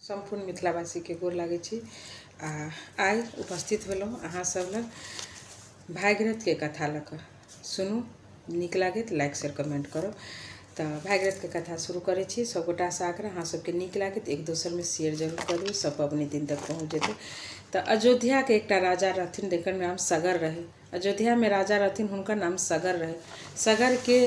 सम्पूर्ण मिथिलावासीके गोर लागै छी। आ आइ उपस्थित भेलहुँ अहाँ सब लग भागीरथके कथा लऽ कऽ। सुनू, नीक लागै तऽ लाइक शेयर कमेंट करब। तऽ भागीरथके कथा शुरू करै छी। सभगोटासँ आग्रह, अहाँ सबके नीक लागै तऽ एक दोसरमे शेयर जरूर कऽ देबै, सब पबनी दिन तक पहुँच जेतै। तऽ अयोध्याके एकटा राजा रहथिन जकर नाम सगर रहै। अयोध्यामे राजा रहथिन, हुनकर नाम सगर रहै। सगरके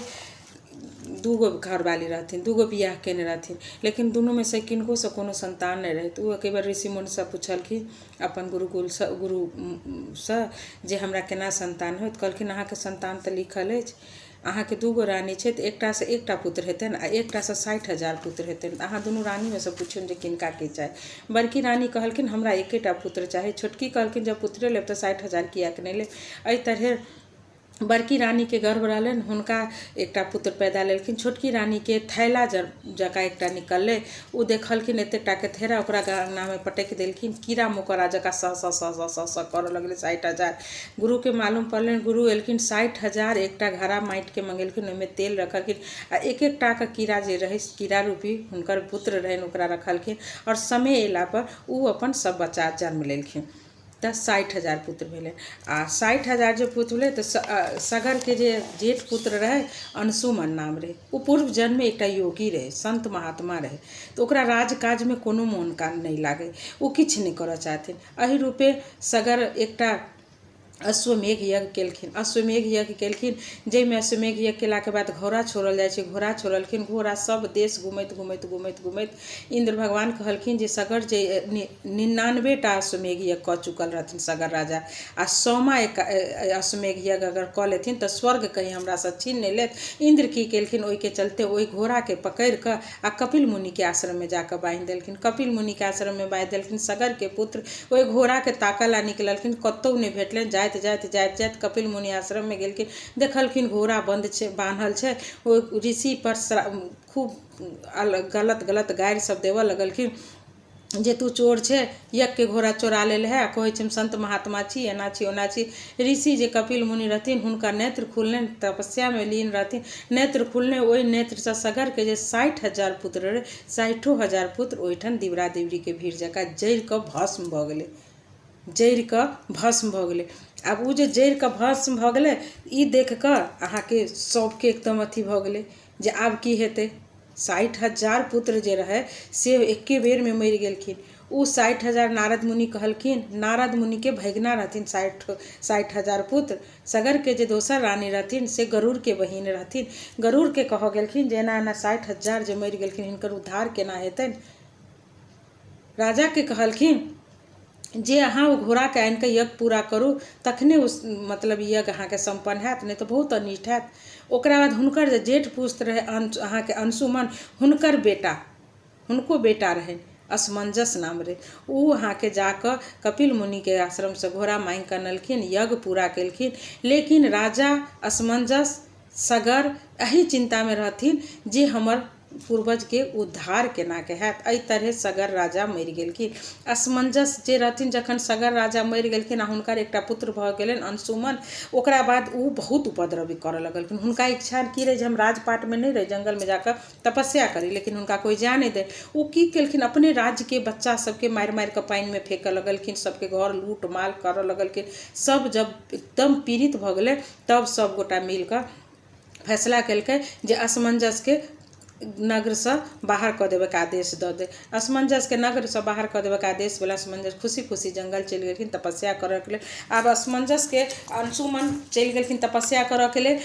दूगो घरवाली रहथिन, दूगो बियाह केने रहथिन, लेकिन दुनूमे से किनकोसँ कोनो सन्तान नहि रहै। तऽ ओ एक बेर ऋषि मुनिसँ पुछलखिन अपन गुरुकुलसँ, गुरुसँ जे हमरा केना सन्तान होयत। कहलखिन अहाँके सन्तान तऽ लिखल अछि, अहाँके दूगो रानी छै तऽ एकटासँ एकटा पुत्र हेतनि आ एकटासँ 60,000 पुत्र हेतनि। अहाँ दुनू रानीमे सँ पुछियौन जे किनका की चाही। बड़की रानी कहलखिन हमरा एकेटा पुत्र चाही। छोटकी कहलखिन जब पुत्रे लेब तऽ 60,000 किएक नहि लेब। एहि तरहे बड़की रानीके गर्भ रहलनि, हुनका एकटा पुत्र पैदा लेलखिन। छोटकी रानीके थैला जकाँ एकटा निकललै। ओ देखलखिन एतेक टाके थैला, ओकरा अङ्गनामे पटकि देलखिन। कीड़ा मकोड़ा जकाँ सह सह सह सह सह सह करऽ लगलै 60,000। गुरुके मालूम पड़लनि, गुरु एलखिन, 60,000 एकटा घड़ा माटिके मङ्गेलखिन, ओहिमे तेल रखलखिन आ एक एकटाके कीड़ा जे रहै, कीड़ा रूपी हुनकर पुत्र रहनि, ओकरा रखलखिन आओर समय अयलापर ओ अपन सब बच्चा जन्म लेलखिन। तऽ 60,000 पुत्र भेलै। आ 60,000 जे पुत्र भेलै तऽ सगरके जे जेठ पुत्र रहै, अंशुमन नाम रहै, ओ पूर्व जन्ममे एकटा योगी रहै, सन्त महात्मा रहै। तऽ ओकरा राजकाजमे कोनो मोन कान नहि लागै, ओ किछु नहि करऽ चाहथिन। एहि रूपे सगर एकटा अश्वमेघ यज्ञ केलखिन। अश्वमेघ यज्ञ केलखिन जाहिमे अश्वमेघ यज्ञ केलाके बाद घोड़ा छोड़ल जाइ छै। घोड़ा छोड़लखिन, घोड़ा सब देश घुमैत घुमैत घुमैत घुमैत इन्द्र भगवान कहलखिन जे सगर जे 99 टा अश्वमेघ यज्ञ कऽ चुकल रहथिन सगर राजा, आ 100मा एक अश्वमेघ यज्ञ अगर कऽ लेथिन तऽ स्वर्ग कहीं हमरासँ छीन नहि लेत। इन्द्र की केलखिन, ओहिके चलते ओहि घोड़ाके पकड़ि कऽ आ कपिल मुनिके आश्रममे जाकऽ बान्हि देलखिन। कपिल मुनिके आश्रममे बान्हि देलखिन। सगरके पुत्र ओहि घोड़ाके ताकऽ ला निकललखिन, कतहु नहि भेटलनि। जाइत जाइत जाइत जाइत कपिल मुनि आश्रममे गेलखिन, देखलखिन घोड़ा बन्द छै, बान्हल छै। ओहि ऋषिपर खूब गलत गलत गारि सब देबऽ लगलखिन जे तू चोर छै, यज्ञके घोड़ा चोरा लेल है, कहै छै हम सन्त महात्मा छी, एना छी ओना छी। ऋषि जे कपिल मुनि रहथिन, हुनका नेत्र खुललनि, तपस्यामे लीन रहथिन, नेत्र खुललनि, ओहि नेत्रसँ सगरके जे 60,000 पुत्र रहै, 60,000 पुत्र ओहिठाम दिवरा दिवरीके भीड़ जकाँ जरि कऽ भस्म भऽ गेलै, जरि कऽ भस्म भऽ गेलै। आब ओ जे जरि कऽ भस्म भऽ गेलै, ई देख कऽ अहाँके सभके एकदम अथी भऽ गेलै जे आब की हेतै। 60,000 पुत्र जे रहै से एके बेरमे मरि गेलखिन। ओ 60,000 नारद मुनि कहलखिन, नारद मुनिके भगिना रहथिन 60,000 पुत्र। सगरके जे दोसर रानी रहथिन से गरुड़के बहिन रहथिन। गरुड़के कहऽ गेलखिन जे एना एना 60,000 जे मरि गेलखिन, हिनकर उद्धार केना हेतनि। राजाके कहलखिन जे अहाँ ओ घोड़ाके आनि कऽ यज्ञ पूरा करू, तखने ओ मतलब यज्ञ अहाँके सम्पन्न हैत, नहि तऽ बहुत अनिष्ट हैत। ओकरा बाद हुनकर जे जेठ पुत्र रहै अहाँके अंशुमन, हुनकर बेटा, हुनको बेटा रहनि, असमंजस नाम रहै, ओ अहाँके जाकऽ कपिल मुनिके आश्रमसँ घोड़ा माँगि कऽ अनलखिन, यज्ञ पूरा केलखिन। लेकिन राजा असमंजस सगर एहि चिन्तामे रहथिन जे हमर पूर्वजके उद्धार केनाके हैत। एहि तरहे सगर राजा मरि गेलखिन। असमंजस जे रहथिन, जखन सगर राजा मरि गेलखिन आ हुनकर एकटा पुत्र भऽ गेलनि अंशुमन, ओकरा बाद ओ बहुत उपद्रवी करऽ लगलखिन। हुनका इच्छा की रहै जे हम राजपाटमे नहि रही, जङ्गलमे जाकऽ तपस्या करी, लेकिन हुनका कोइ जाय नहि दै। ओ की केलखिन, अपने राज्यके बच्चा सबके मारि मारि कऽ पानिमे फेकऽ लगलखिन, सबके घर लूट माल करऽ लगलखिन। सब जब एकदम पीड़ित भऽ गेलै तब सब गोटा मिलकऽ फैसला केलकै जे असमंजसके नगरसँ बाहर कऽ देबयके आदेश दऽ दे। असमंजसके नगरसँ बाहर कऽ देबयके आदेश भेलै। असमंजस खुशी खुशी जङ्गल चलि गेलखिन तपस्या करयके लेल। आब असमंजसके अंशुमन चलि गेलखिन तपस्या करयके लेल।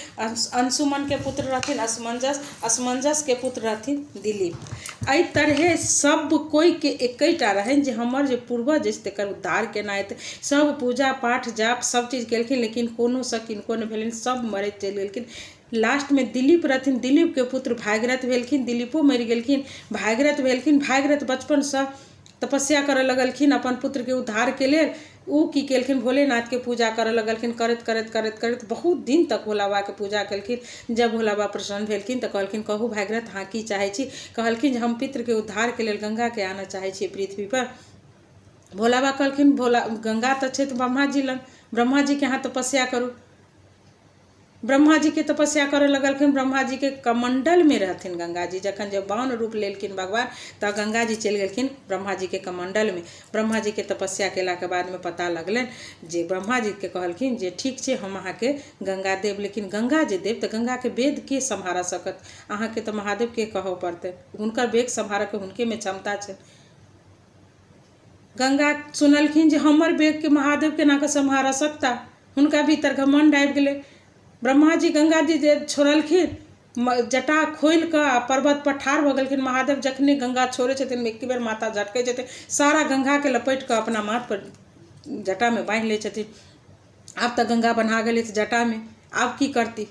अंशुमनके पुत्र रहथिन असमंजस, असमंजसके पुत्र रहथिन दिलीप। एहि तरहे सब कोइके एकेटा रहनि जे हमर जे पूर्वज अछि तकर उद्धार केना हेतै। सब पूजा पाठ जाप सब चीज केलखिन, लेकिन कोनोसँ किनको नहि भेलनि, सब मरैत चलि गेलखिन। लास्टमे दिलीप रहथिन, दिलीपके पुत्र भागीरथ भेलखिन, दिलीपो मरि गेलखिन, भागीरथ भेलखिन। भागीरथ बचपनसँ तपस्या करऽ लगलखिन अपन पुत्रके उद्धारके लेल। ओ की केलखिन, भोलेनाथके पूजा करऽ लगलखिन। करैत करैत करैत करैत बहुत दिन तक भोला बाबाके पूजा केलखिन। जब भोला बाबा प्रसन्न भेलखिन तऽ कहलखिन कहू भागीरथ, अहाँ की चाहै छी? कहलखिन जे हम पितृके उद्धारके लेल गङ्गाके आनऽ चाहै छी पृथ्वीपर। भोला बाबा कहलखिन भोला गङ्गा तऽ छथि ब्रह्माजी लग, ब्रह्माजीके अहाँ तपस्या करू। ब्रह्मा जी के तपस्या करऽ लगलखिन। ब्रह्मा जी के कमंडल में रहथिन गंगा जी। जखन जब बाण रूप लेलखिन भगवान तऽ गंगा जी चलि गेलखिन ब्रह्मा जी के कमंडल में। ब्रह्मा जी के तपस्या केलाके बादमे पता लगलनि जे ब्रह्मा जी के कहलखिन जे ठीक छै, हम अहाँके गंगा देब, लेकिन गंगा जे देब तऽ गंगाके वेद के सम्हारा सकत? अहाँके तऽ महादेवके कहऽ पड़तै, हुनकर वेग सम्हारऽके हुनकेमे क्षमता छै। गंगा सुनलखिन जे हमर वेगके महादेव केना कऽ सम्हारा सकता, हुनका भीतर घमण्ड आबि गेलै। ब्रह्मा जी गंगा जी जे छोड़लखिन, जटा खोलि कऽ आ पर्वत पर ठाढ़ भऽ गेलखिन। महादेव जखने गंगा छोड़ै छथिन, एक बेर माथा झटकै छथिन, सारा गंगाके लपेटि कऽ अपना माथ पर जटामे बान्हि लै छथिन। आब तऽ गंगा बन्हा गेलै जटामे, आब की करती?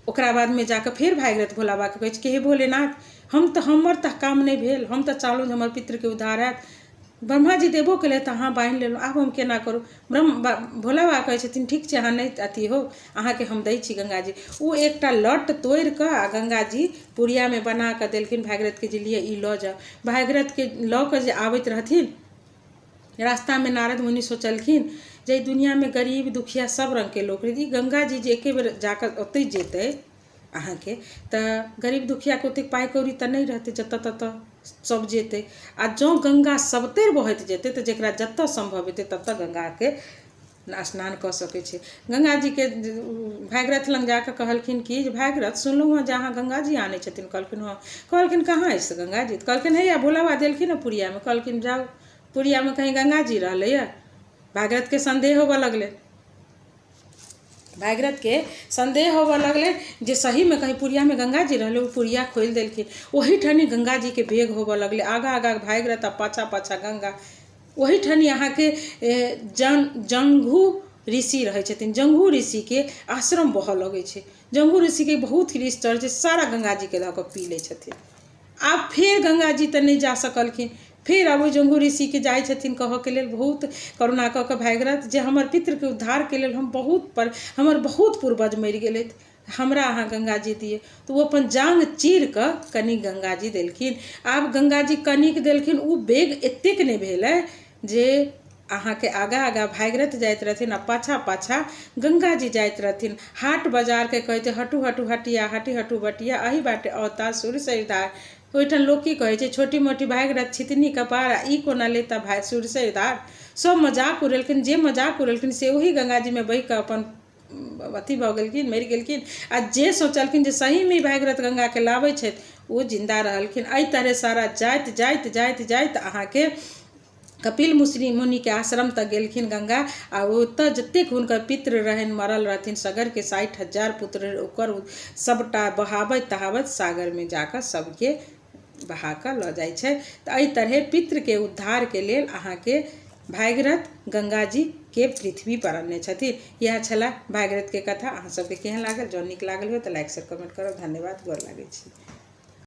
ओकरा बादमे जाकऽ फेर भागीरथ भोला बाबाके कहै छै कि हे भोलेनाथ, हम तऽ हमर तऽ काम नहि भेल, हम तऽ चाहलहुँ जे हमर पितृके उद्धार हैत, ब्रह्मा जी देबो केलथि तऽ अहाँ बान्हि लेलहुँ, आब हम केना करू? ब्रह्म भोला बाबा कहै छथिन ठीक छै, अहाँ नहि अथी होउ, अहाँके हम दै छी गंगाजी। ओ एकटा लट तोड़ि कऽ आ गंगाजी पुड़ियामे बना कऽ देलखिन भागीरथके जे लिअ ई लऽ जाउ। भागीरथके लऽ कऽ जे आबैत रहथिन रास्तामे नारद मुनि सोचलखिन जे एहि दुनिआँमे गरीब दुखिया सब रङ्गके लोक रहै, ई गंगाजी जे एके बेर जाकऽ ओतहि जेतै अहाँके तऽ गरीब दुखियाके ओतेक पाइ कौड़ी तऽ नहि रहतै जतऽ ततऽ सब जेतै, आ जँ गंगा सबतरि बहैत जेतै तऽ जकरा जतऽ सम्भव हेतै ततऽ गंगाके स्नान कऽ सकै छै। गंगाजीके भागीरथ लग जाकऽ कहलखिन कि जे भागीरथ, सुनलहुँ हँ जे अहाँ गंगाजी आनै छथिन। कहलखिन हँ। कहलखिन कहाँ अछि से गंगाजी? तऽ कहलखिन हैया भोला बाबा देलखिन हँ पुड़ियामे। कहलखिन जाउ, पुड़ियामे कहीं गंगाजी रहलैए? भागीरथके संदेह होबऽ लगलै। भागीरथके संदेह होबऽ लगलै जे सहीमे कहीं पुड़ियामे गंगाजी रहलै। ओ पुड़िया खोलि देलखिन, ओही ठानी गंगाजीके वेग होबऽ लगलै, आगाँ आगाँ भागीरथ आ पाछाँ पाछाँ गंगा। ओही ठानी अहाँके जंघू ऋषि रहै छथिन। जंघू ऋषिके आश्रम बहऽ लगै छै। जंघू ऋषिके बहुत ऋषि चढ़ै छै, सारा गंगाजीके धऽ कऽ पी लै छथिन। आब फेर गंगाजी तऽ नहि जा सकलखिन। फेर आब ओहि जंघू ऋषिके जाइ छथिन कहऽके लेल बहुत करुणा कऽ कऽ भागीरथ जे हमर पितृके उद्धारके लेल हम बहुत पर हमर बहुत पूर्वज मरि गेलथि, हमरा अहाँ गंगाजी दिअ। तऽ ओ अपन जाँघ चीर कऽ कनि गंगाजी देलखिन। आब गंगाजी कनिक देलखिन, ओ वेग एतेक नहि भेलै जे अहाँके आगाँ आगाँ भागीरथ जाइत रहथिन आ पाछाँ पाछाँ गंगाजी जाइत रहथिन। हाट बाजारके कहै छै हटू हटू हटिया हटी हटू बटिया, एहि बाटे औता सुरसरि धार। ओहिठाम लोक की कहै छै, छोटी मोटी भागीरथ छितनी कपार, आ ई कोना लेता भाइ सुरसरि धार। सब मजाक उड़ेलखिन, जे मजाक उड़ेलखिन से ओही गंगाजीमे बहि कऽ अपन अथी भऽ गेलखिन, मरि गेलखिन। आ जे सोचलखिन जे सहीमे ई भागीरथ गंगाके लाबै छथि, ओ जिन्दा रहलखिन। एहि तरहे सारा जाइत जाइत जाइत जाइत अहाँके कपिल मुनिके आश्रम तक गेलखिन गंगा। आ ओतऽ जतेक हुनकर पितृ रहनि मरल रहथिन, सगरके 60,000 पुत्र, ओकर सबटा बहाबैत तहाबैत सागरमे जाकऽ सबके बहा कऽ लऽ जाइ छै। तऽ एहि तरहे पितृके उद्धारके लेल अहाँके भागीरथ गंगाजी के पृथ्वी पर अनने छथिन। इएह छलै भागीरथके कथा। अहाँ सबके केहन लागल? जँ नीक लागल हो तऽ लाइक शेयर कमेंट करब। धन्यवाद, गोर लागै छी।